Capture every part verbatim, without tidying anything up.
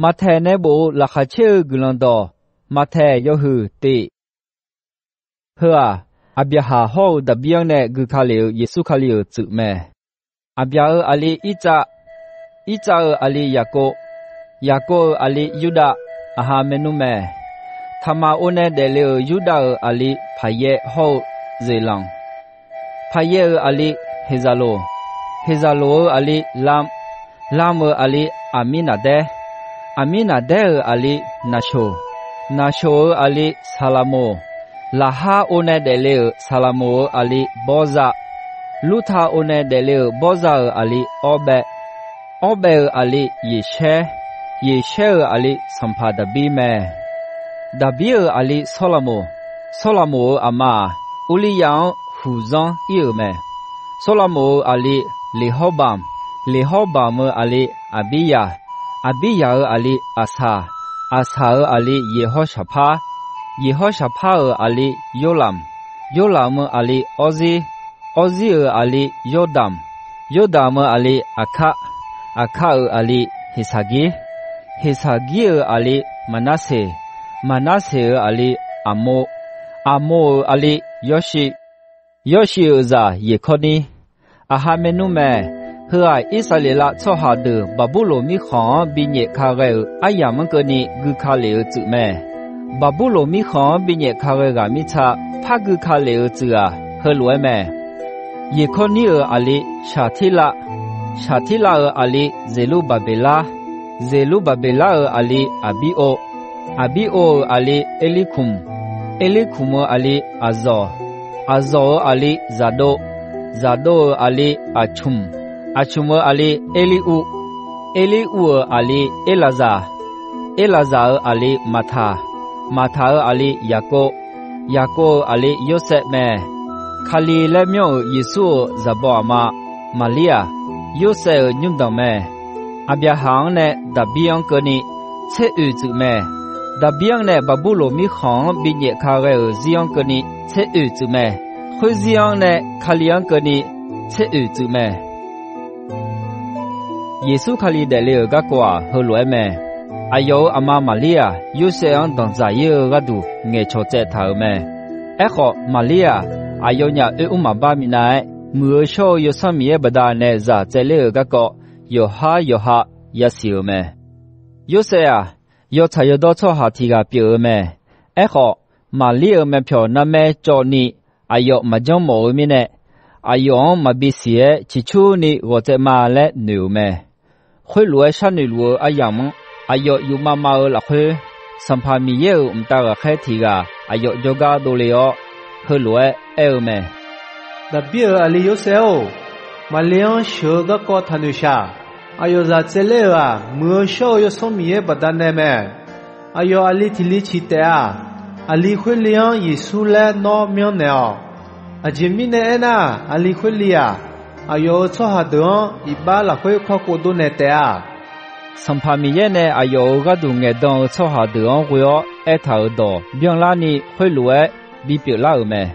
Maqtaeq nae bof-eu Laqkhaq caer-eu Guiqlanq dawq, Maqtaeq yawhuiq tif. Heu-aq, Aqbyaqhaq hawr-eu Daqbir-anr nae gui ka lef-euq Yeqsur Kali-euq tsuif mae. Aqbyaq-euq aqli Irtsav, Irtsav-euq aqli Yaqkov, Yaqkov-euq aqli Yurdav, aqha maernmr mae. Taqmaq or nae daefle-euq Yurdav-euq aqli Paqyaer hawr-eu Zeqlanq, Paqyaer-euq aqli Heqzaqloq, Heqzaqloq-euq aqli Lam, Lam-euq aqli Aqmirnaqdaer, Aqmirnaqdaer-euq aqli Naqshoq, Naqshoq-euq aqli Saqlaqmoq, Laqhar or nae daefle-euq Saqlaqmoq-euq aqli Bawrzav, Lurtav or nae daefle-euq Bawrzav-euq aqli Awrbaev, Awrbaev-euq aqli Yeqshaer, Yeqshaer-euq aqli sanqpaq Daqbir mae. Daqbir-euq aqli Sawrlaqmoq, Sawrlaqmoq-euq aqma-aq, Urliryav-anr huq zanr ir-euq mae. Sawrlaqmoq-euq aqli Leqhawrbamq, Leqhawrbamq-euq aqli Aqbiryaq, Aqbiryaq-euq aqli Aqsaq, Aqsaq-euq aqli Yeqhawrshaqpar, Yeqhawrshaqpar-euq aqli Yorlamq, Yorlamq-euq aqli Awrzir, Awrzir-euq aqli Yordamq, Yordamq-euq aqli Aqkar, Aqkar-euq aqli Heqsaqgir, Heqsaqgir-euq aqli Maqnarseq, Maqnarseq-euq aqli Aqmov, Aqmov-euq aqli Yawrshiv, Yawrshiv-euq zaq Yeqkawrnir, aqha maernmr mae. Heu-aq, Irsaqleqlav tsawrhaq deuq Baqburloq mirkhanq-anr binyaef ka ghae-euq aryamq-anr keuvni gui ka lef-euq tsuif mae. Baqburloq mirkhanq-anr binyaef ka ghae ghaq mirtsa par gui ka lef-euq tsuif-aq, heulof-aer mae. Yeqkawrnir-euq aqli Shaqtirlav, Shaqtirlav-euq aqli Zeqlurbaqbeqlar, Zeqlurbaqbeqlar-euq aqli Aqbirov, Aqbirov-euq aqli Erlirkmq, Erlirkmq-euq aqli Aqzawq, Aqzawq-euq aqli Zaqdov, Zaqdov-euq aqli Aqcmq, Aqcmq-euq aqli Erliruv, Erliruv-euq aqli Erlaqzaq, Erlaqzaq-euq aqli Maqtaq, Maqtaq-euq aqli Yaqkov, Yaqkov-euq aqli Yorsaev mae. Kali laer myanr-euq Yeqsur-euq zaqbaw aqma Maqlir-aq, Yorsaev-euq nymrdanq mae. Aqbyaqhaq-anr nae Daqbir-anr keuvni tser oeq tsuif mae. Daqbir-anr nae Baqburloq mirkhanq-anr binyaef ka ghae-euq zir-anr keuvni tser oeq tsuif mae. Khoerzir-anr nae Kali-anr keuvni tser oeq tsuif mae. Yeqsur Kali daefle-euq garkawv-aq, heulof-aer mae. Aqyawf-euq aqma Maqlir-aq, Yorsaev-anr danqdzaq ir-eu gharduq ngaeqcawq tsaev taq-euq mae. Aerkhawf, Maqlir-aq, aqyawfnyaf oermr maqbar minav-aer, Muiq-eu shawr-eu Yawsanr Miqyaer baqdanae zaq tsaevler-euq garkawv, yawqhar yawqha yasiq-euq mae. Yorsaev-aq, yawtsaq yawdawr tsawrhaq tiq ghaq pyeuf-eu mae. Aerkhawf, Maqlir-euq myavpyawq narmaer cawv ni aqyawf maqjanr mawf-eu mirnae, aqyawf-anr maqbi siq-aer ciqcurni ghawq tsaev ma laer noeq-euq mae. Khoerlof-aer sharnoeq luf-eu aryamq-anr, aqyawf yufmav mav-eu lafkhoer, Sanqpaq Miqyaer-euq mqtav ghaqkhaer tiq ghaq aqyawf jawrgar dovle-awr, heulof-aer aer-eu mae. Daqbir-euq aqli Yorsaev-or, Maqlir-anr sheuq-eu garkawv taqnoeq shaq. Aqyawf zaq tsaevler-euq-aq, Muiq-eu shawr-eu Yawsanr Miqyaer baqdanae mae. Aqyawf aqli tiq li ciq taef-a. Aqli khoer li-anr Yeqsur laer nawr myanrnaeq-awq. Aqjeq mirnae aernar, aqli khoer li-aq, aqyawf-euq tsawrhaq deuq-anr iqbax lafkhoer kakhof dovnaeq taef-a. Sanqpaq Miqyaer nae aqyawf-euq gharduq ngaeqdan-eu tsawrhaq deuq-anr ghoe-awr aertaq-euq dawq byanlarni khoerlof-aer bipyeuf lar-euq mae.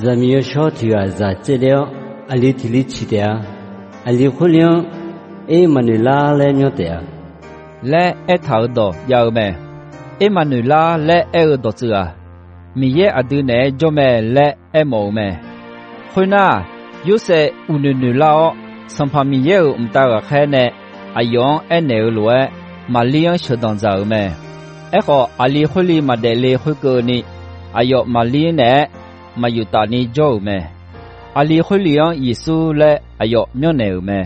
Zaqmiq yawshawr tiq ghaq zaq tsaevler-awr, aqli tiq li ciq taef-a. Aqli khoer li-anr Ermaqnoeqlar laer myanr taef-a laer aertaq-euq dawq jav-eu mae. Ermaqnoeqlar laer aer-eu dawqtsuif-aq, Miqyaer aqdui naeq-aer jawr mae laer aermawf-eu mae. Khoernar, Yorsaev uqnoeq noeq lar-awr, Sanqpaq Miqyaer-euq mqtav ghaqkhaer nae aqyawf-anr aernaeq-eu lof-aer, Maqlir-anr sheuqdanq dzaq-euq mae. Aerkhawf, aqli khoer li maqdaef le khoerkeuvni, aqyawf Maqlir naeq-aer maqyuf taf ni jawr-euq mae. Aqli khoer li-anr Yeqsur laer aqyawf myanrnaeq-euq mae.